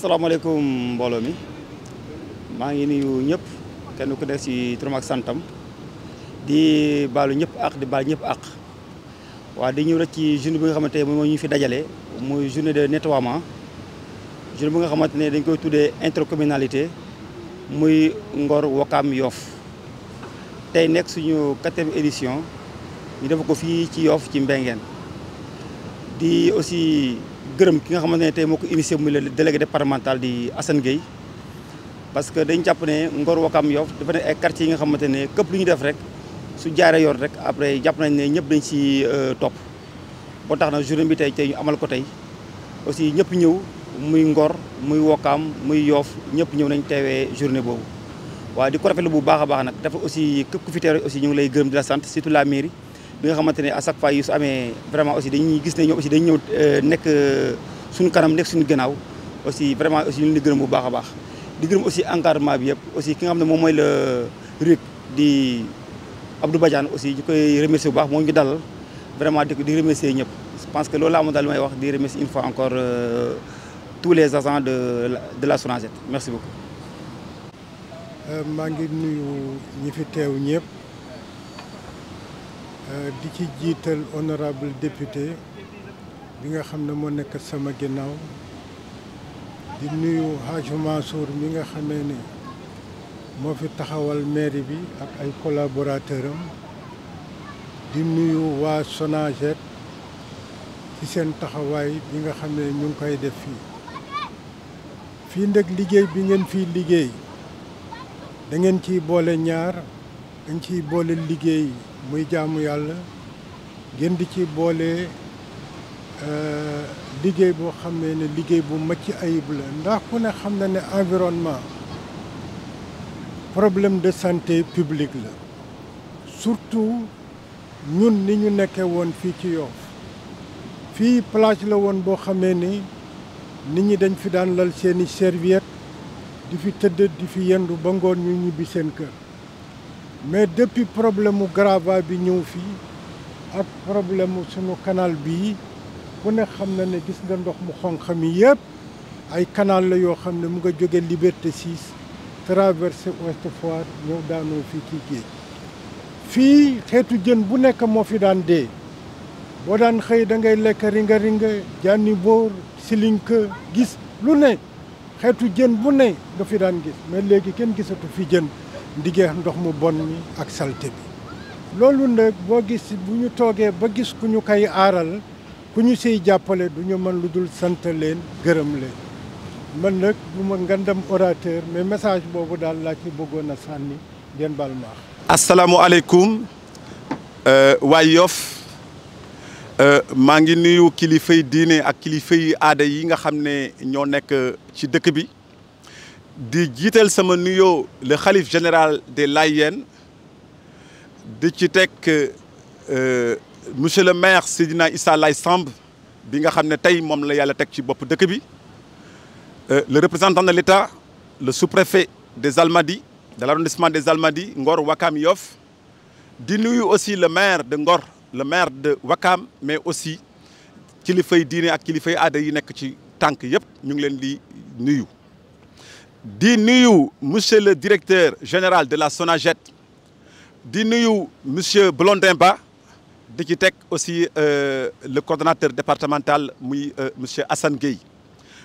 asalaamaaleykum mbooloo mi maa ngi nuyu ñëpp kenn ku nekk ci turam ak santam di baalu ñëpp ak di baal ñëpp ak waa di ñëw rek ci journée bi nga xamante ne moom ñu fi dajale muy journée de nettoiement journée bi nga xamante ne dañ koy tuddee intercommunalité muy Ngor Ouakam Yoff tey nekk suñu 4e édition ñu def ko fii ci Yoff ci Mbengeen di aussi gërëm ki nga xamante ne tey moo ko initié muy le délégué départemental di Assane Gueye parce que dañ jàpp ne Ngor Ouakam Yoff dafa ne ay quartiers yi nga xamante ne képp lu ñu def rek su jaaree yoon rek après jàpp nañ ne ñëpp dañ ci topp boo tax na journée bi tey ñu amal ko tey aussi ñëpp ñëw muy Ngor muy Ouakam muy Yoff ñëpp ñëw nañ teewee journée boobu waaye di ko rafetlu bu baax a baax nag dafa aussi képp ku fi teew aussi ñu ngi lay gërëm di la sant surtout la mairie bi nga xamante ne à chaque fois yu su amee vraiment aussi dañuy gis ne ñoom aussi dañu ñëw nekk suñu kanam nekk suñu gannaaw aussi vraiment aussi ñu leen di gërëm bu baax a baax di gërëm aussi encadrement bi yëpp aussi ki nga xam ne moom mooy le RIC di Abdou Badiane aussi ñu koy remercier bu baax moo ñu dalal vraiment di remercier ñëpp je pense que loolu laa amoon daal may wax di remercier une fois encore tous les agents de la SONAGED merci beaucoup. maa ngi nuyu ñi fi teew ñëpp di ci jiital honorable député bi nga xam ne moo nekk sama ginnaaw di nuyu Hadj Mansour mi nga xamee ne moo fi taxawal mairie bi ak ay collaborateurs am di nuyu waa SONAGED ci seen taxawaay bi nga xam ne ñu ngi koy def fii ndeg liggéey bi ngeen fii liggéey da ngeen ciy boole ñaar dañ ciy boole liggéey muy jaamu yàlla ngeen di ci boole liggéey boo xam ne liggéey bu macc ayib la ndax ku ne xam na ne environnement problème de santé publique la surtout ñun ni ñu nekkee woon fii ci Yoff fii plage la woon boo xamee ni nit ñi dañ fi daan lal seeni serviette di fi tëdd di fi yendu ba ngoon ñu ñibbi seen kër mais depuis problème mu Grava bi ñëw fii ak problème mu sunu canal bii ku ne xam na ne gis nga ndox mu xonq mi yëpp ay canal la yoo xam ne mu nga jóge Liberté 6 traversé Ouest Foire ñëw daanoo fii ci géej fii xeetu jën bu nekk moo fi daan dee boo daan xëy da ngay lekk ringa jànni boor silinka gis lu ne xeetu jën bu ne nga fi daan gis mais léegi kenn gisatu fi jën ndigeex ndox mu bon mi ak salte bi loolu nag boo gis bu ñu toogee ba gis ku ñu koy aaral ku ñu siy jàppale du ñu mën lu dul sant leen gërëm leen man nag du ma ngandam orateur mais message boobu daal laa ci bëggoon a sànni ngeen baal ma. asalaamualeykum waa Yoff maa ngi nuyu kilifay diine ak kilifay aada yi nga xam ne ñoo nekk ci dëkk bi di jiital sama nuyoo le khalife général des Layènes di ci teg monsieur le maire Seydina Issa Laye Samb bi nga xam ne tey moom la yàlla teg ci bopp dëkk bi le représentant de l'État le sous-préfet des Almadies de l'arrondissement des Almadies Ngor Ouakam Yoff di nuyu aussi le maire de Ngor le maire de Ouakam mais aussi kilifay diine ak kilifay aada yi nekk ci tànk yëpp ñu ngi leen di nuyu monsieur le directeur général de la SONAGED di nuyu monsieur Blondin Ba di ci teg aussi le coordonnateur départemental muy monsieur Assane Gueye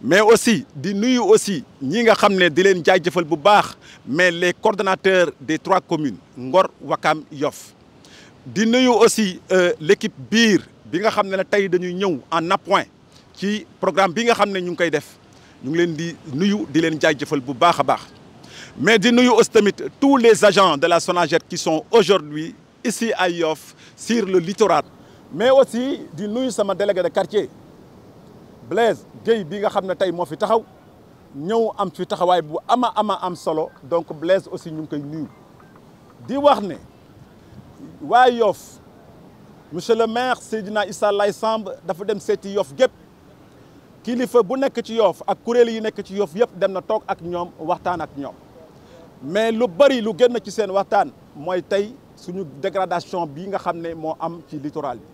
mais aussi di nuyu aussi ñi nga xam ne di leen jaajëfal bu baax mais les coordonnateurs des 3 communes Ngor Ouakam Yoff di nuyu aussi l'équipe biir bi nga xam ne tey dañuy ñëw en appoint ci programme bi nga xam ne ñu ngi koy def ñu ngi leen di nuyu di leen jaajëfal bu baax a baax mais di nuyu aussi tamit tous les agents de la SONAGED qui sont aujourd'hui ici à Yoff sur le littoral mais aussi di nuyu sama délégué de quartier Blaise Gueye bi nga xam ne tey moo fi taxaw ñëw am fi taxawaay bu ama am solo donc Blaise aussi ñu ngi koy nuyu di wax ne waa Yoff monsieur le maire Seydina Issa Laye Samb dafa dem seeti Yoff gépp kilifa bu nekk ci Yoff ak kuréel yi nekk ci Yoff yëpp dem na toog ak ñoom waxtaan ak ñoom mais lu bari lu génn ci seen waxtaan mooy tey suñu dégradation bi nga xam ne moo am ci littoral bi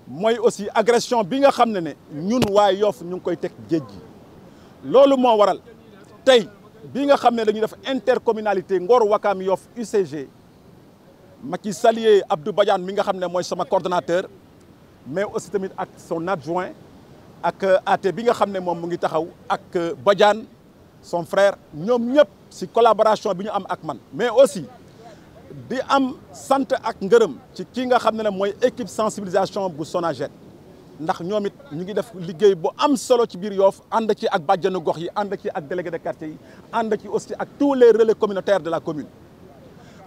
mooy aussi agression bi nga xam ne ñun waa Yoff ñu ngi koy teg géej gi loolu moo waral tey bi nga xam ne dañuy def intercommunalité Ngor Wakam Yoff UCG ma ci saluer Abdou Badiane mi nga xam ne mooy sama coordonnateur mais aussi tamit ak son adjoint ak AT bi nga xam ne moom mu ngi taxaw ak Badiane son frère ñoom ñëpp ci collaboration bi ñu am ak man mais aussi di am sant ak ngërëm ci kii nga xam ne mooy équipe sensibilisation bu Sonaged ndax ñoom it ñu ngi def liggéey bu am solo ci biir Yoff ànd ci ak bàjjanu gox yi ànd ci ak délégué de quartier yi ànd ci aussi ak tous les relais communautaires de la commune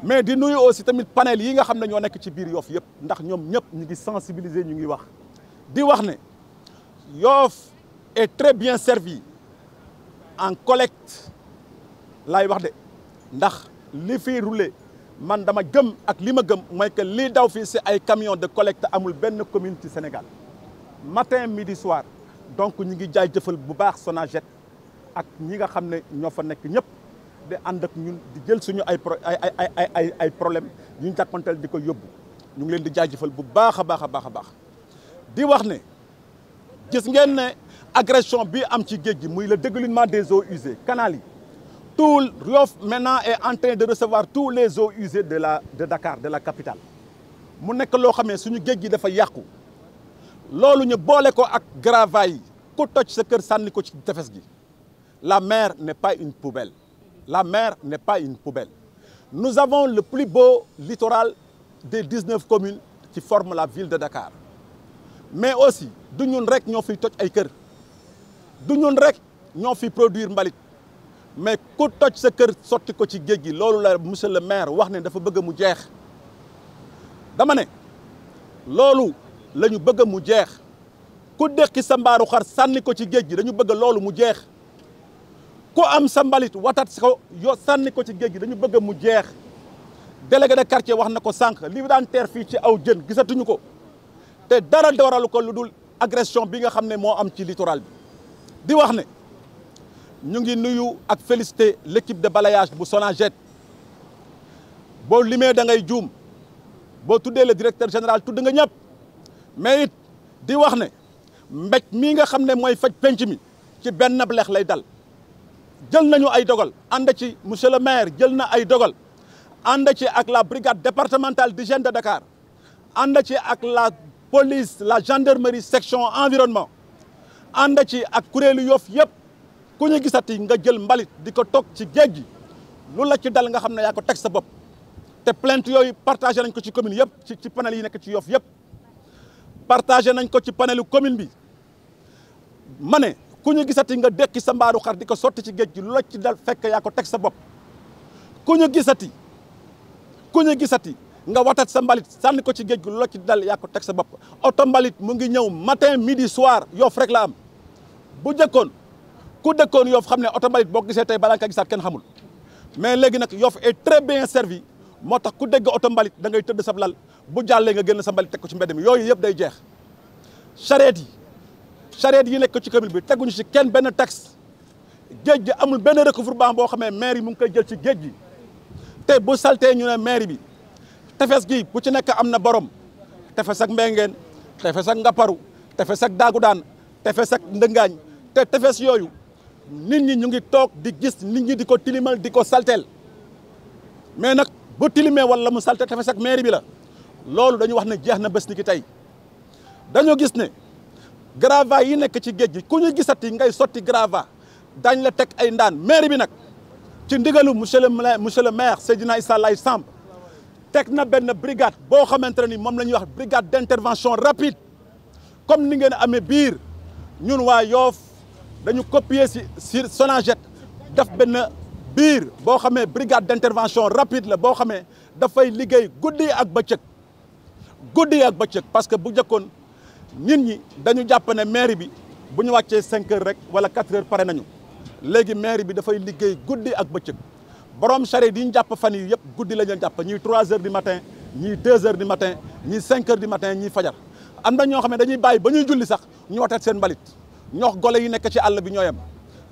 mais di nuyu aussi tamit panel yi nga xam ne ñoo nekk ci biir Yoff yëpp ndax ñoom ñëpp ñu ngi sensibiliser ñu ngi wax di wax ne Yoff est très bien servi en collecte laay wax de ndax li fiy roulé man dama gëm ak li ma gëm mooy que lii daw fii si ay camions de collecte amul benn commune ci Sénégal matin midi soir donc ñu ngi jaay jëfal bu baax Sonaged ak ñi nga xam ne ñoo fa nekk ñëpp di ànd ak ñun di jël suñu ay problème yu ñu jàppanteel di ko yóbbu ñu ngi leen di jaay jëfal bu baax a baax a baax a baax di wax ne gis ngeen ne agression bi am ci géej gi muy le dégoulinement des eaux usées canal yi tout Yoff maintenant est en train de recevoir tous les eaux usées de Dakar de la capitale mu nekk loo xam ne suñu géej gi dafa yàqu loolu ñu boole ko ak gravaay yi ku toj sa kër sànni ko ci tefes gi la mer n'est pas une poubelle la mer n'est pas une poubelle nous avons le plus beau littoral des 19 communes qui forment la ville de Dakar mais aussi du ñun rek ñoo fiy toj ay kër du ñun rek ñoo fi produire mbalit mais ku toj sa kër sotti ko ci géej gi loolu la monsieur le maire wax ne dafa bëgg mu jeex dama ne loolu la ñu bëgg mu jeex ku dekki sa mbaaru xar sànni ko ci géej gi dañu bëgg loolu mu jeex ku am sa mbalit watat ko yo sànni ko ci géej gi dañu bëgg mu jeex délégué de quartier wax na ko sànq li daan teer fii ci aw jën gisatuñu ko te dara dooralu ko lu dul agression bi nga xam ne moo am ci littoral bi di wax ne ñu ngi nuyu ak féliciter l'équipe de balayage bu Sonaged boo limee da ngay juum boo tuddee le directeur général tudd nga ñëpp mais it di wax ne mbéj mii nga xam ne mooy faj penc mi ci benn bleex lay dal jël nañu ay dogal ànd ci monsieur le maire jël na ay dogal ànd ci ak la brigade départementale d'hygiène de Dakar ànd ci ak la police la gendarmerie section environnement ànd ci ak kuréelu Yoff yëpp ku ñu gisati nga jël mbalit di ko toog ci géej gi lu la ci dal nga xam ne yaa ko teg sa bopp te plainte yooyu partagé nañ ko ci commune yëpp ci panel yi nekk ci Yoff yëpp partagé nañ ko ci panelu commune bi ma ne ku ñu gisati nga dekki sa mbaaru xar di ko sotti ci géej gi lu la ci dal fekk yaa ko teg sa bopp ku ñu gisati nga watat sa mbalit sànni ko ci géej gi lu la ci dal yaa ko teg sa bopp oto mbalit mu ngi ñëw matin midi soir Yoff rek la am bu jëkkoon ku dëkkoon Yoff xam ne oto mbalit boo gisee tey balaa nga gisaat kenn xamul mais léegi nag Yoff est très bien servi moo tax ku dégg oto mbalit da ngay tëdd sa lal bu jàllee nga génn sa mbalit teg ko ci mbedd mi yooyu yëpp day jeex charrette yi nekk ci commune bi teguñu ci kenn benn taxe géej gi amul benn recouvrement boo xamee maire yi mu ngi koy jël ci géej gi te bu saltee ñu ne maire bi tefes gi bu ci nekk am na borom tefes ak Mbengeen tefes ak Ngaparu tefes ak Daagudaan tefes ak Ndëngaañ te tefes yooyu nit ñi ñu ngi toog di gis nit ñi di ko tilimal di ko salteel mais nag bu tilimee wala mu salte tefes ak maire bi la loolu dañu wax ne jeex na bés ni ki tey dañoo gis ne gravats yi nekk ci géej gi ku ñu gisati ngay sotti gravats dañ la teg ay ndaan maire bi nag ci ndigalu monsieur le maire Seydina Issa Laye Samb teg na benn brigade boo xamante ne ni moom la ñuy wax brigade d'intervention rapide comme ni ngeen amee biir ñun waa Yoff dañu copier si Sonaged def benn biir boo xamee brigade d'intervention rapide la boo xamee dafay liggéey guddi ak bëccëg parce que bu njëkkoon nit ñi dañu jàpp ne mairie bi bu ñu wàccee 5 heures rek wala 4 heures pare nañu léegi mairie bi dafay liggéey guddi ak bëccëg borom charrette yi ñu jàpp fan yi yëpp guddi la ñu jàpp ñii 3 heures du matin ñii 2 heures du matin ñii 5 heures du matin ñii fajar am na ñoo xam ne dañuy bàyyi ba ñuy julli sax ñu watat seen mbalit ñox gole yi nekk ci àll bi ñooyam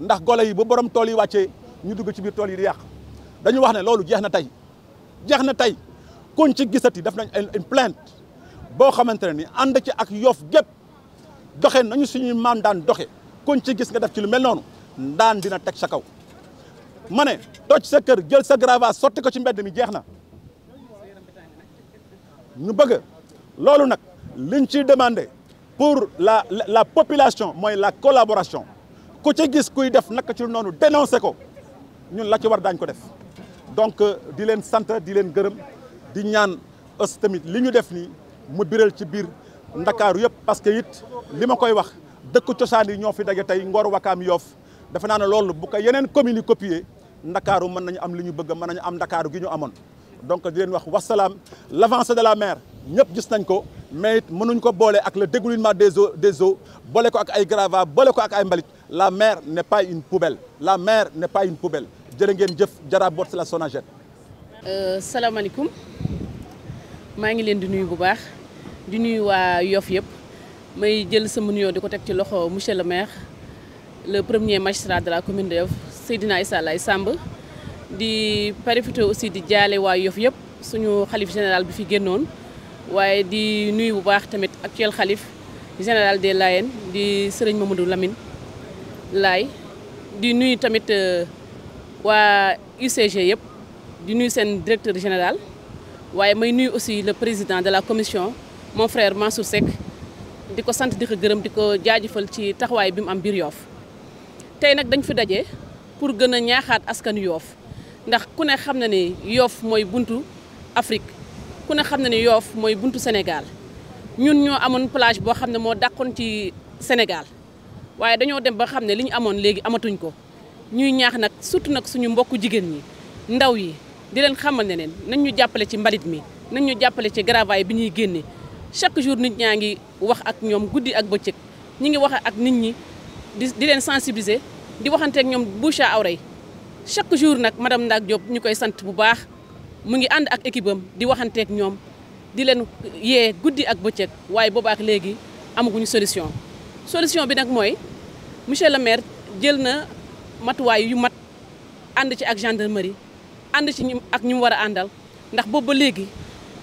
ndax gole yi bu borom tool yi wàccee ñu dugg ci biir tool yi di yàq dañu wax ne loolu jeex na tey kuñ ci gisati def nañ une plainte boo xamante ne ni ànd ci ak Yoff gépp doxe nañu suñuy maam daan doxe kuñ ci gis nga def ci lu mel noonu ndaan dina teg sa kaw ma ne toj sa kër jël sa grava sotti ko ci mbedd mi jeex na ñu bëgg loolu nag liñ ciy demandé pour la population mooy la collaboration ku ci gis kuy def naka ci noonu dénoncé ko ñun la ci war daañ ko def donc di leen sant di leen gërëm di ñaan aussi tamit li ñu def nii mu biral ci biir Ndakaaru yëpp parce que it li ma koy wax dëkk cosaan yi ñoo fi daje tey Ngor Wakaam Yoff defe naa ne loolu bu ko yeneen communes yi copier Ndakaaru mën nañu am li ñu bëgg mën nañu am Ndakaaru gi ñu amoon donc di leen wax wasalaam l'avancée de la mer ñëpp gis nañ ko mais it mënuñ ko boole ak le dégoulinement des eaux boole ko ak ay gravats boole ko ak ay mbalit la mer n'est pas une poubelle la mer n'est pas une poubelle jërë ngeen jëf jara boot la Sonaged. salaamaaleykum maa ngi leen di nuyu bu baax di nuyu waa Yoff yëpp may jël sama nuyoo di ko teg ci loxo monsieur le maire le premier magistrat de la commune de Yoff Seydina Issa Laye Samb di profité aussi di jaale waa Yoff yëpp suñu xalif général bi fi génnoon waaye di nuyu bu baax tamit actuel xalif général des Layènes di Serigne Mamadou Lamine Laye di nuyu tamit waa UCG yëpp di nuyu seen directeur général waaye may nuyu aussi le président de la commission mon frère Mansour Seck di ko sant di ko gërëm di ko jaajëfal ci taxawaay bi mu am biir Yoff tey nag dañ fi daje pour gën a ñaaxaat askanu Yoff ndax ku ne xam na ne Yoff mooy buntu Afrique ku ne xam na ne Yoff mooy buntu Sénégal ñun ñoo amoon plage boo xam ne moo dàqoon ci Sénégal waaye dañoo dem ba xam ne li ñu amoon léegi amatuñ ko ñuy ñaax nag surtout nag suñu mbokku jigéen ñi ndaw yi di leen xamal ne nañ ñu jàppale ci mbalit mi nañ ñu jàppale ci gravats bi ñuy génne chaque jour nit ñaa ngi wax ak ñoom guddi ak bëccëg ñi ngi wax ak nit ñi di leen sensibiliser di waxante ak ñoom bouche à oreille chaque jour nag madame Ndak Diop ñu koy sant bu baax mu ngi ànd ak équipe am di waxante ak ñoom di leen yee guddi ak bëccëg waaye boobaak léegi amaguñu solution bi nag mooy monsieur le maire jël na matuwaay yu mat ànd ci ak gendarmerie ànd ci ak ñu mu war a àndal ndax boobu ba léegi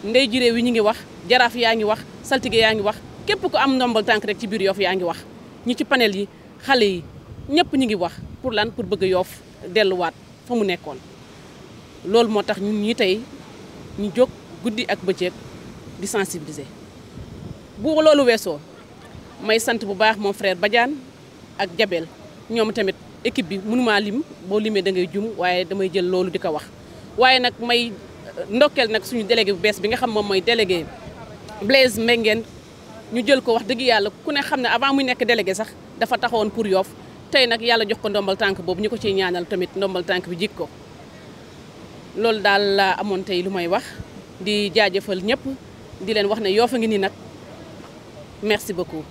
ndey ji réew yi ñu ngi wax jaraaf yaa ngi wax saltige yaa ngi wax képp ku am ndombal tànk rek ci biir Yoff yaa ngi wax ñi ci panel yi xale yi ñëpp ñu ngi wax pour lan pour bëgg Yoff delluwaat fa mu nekkoon loolu moo tax ñun ñi tey ñu jóg guddi ak bëccëg di sensibiliser bu loolu weesoo may sant bu baax mon frère Badiane ak Jabel ñoom tamit équipe bi mënumaa lim boo limee da ngay jum waaye damay jël loolu di ko wax waaye nag may ndokkeel nag suñu délégué bu bees bi nga xam moom mooy délégué Blaise Mbengue ñu jël ko wax dëgg yàlla ku ne xam ne avant muy nekk délégué sax dafa taxawoon pour Yoff tey nag yàlla jox ko ndombal tànk boobu ñu ko ciy ñaanal tamit ndombal tànk bi jik ko loolu daal laa amoon tey lu may wax di jaajëfal ñëpp di leen wax ne Yoff a ngi nii nag merci beaucoup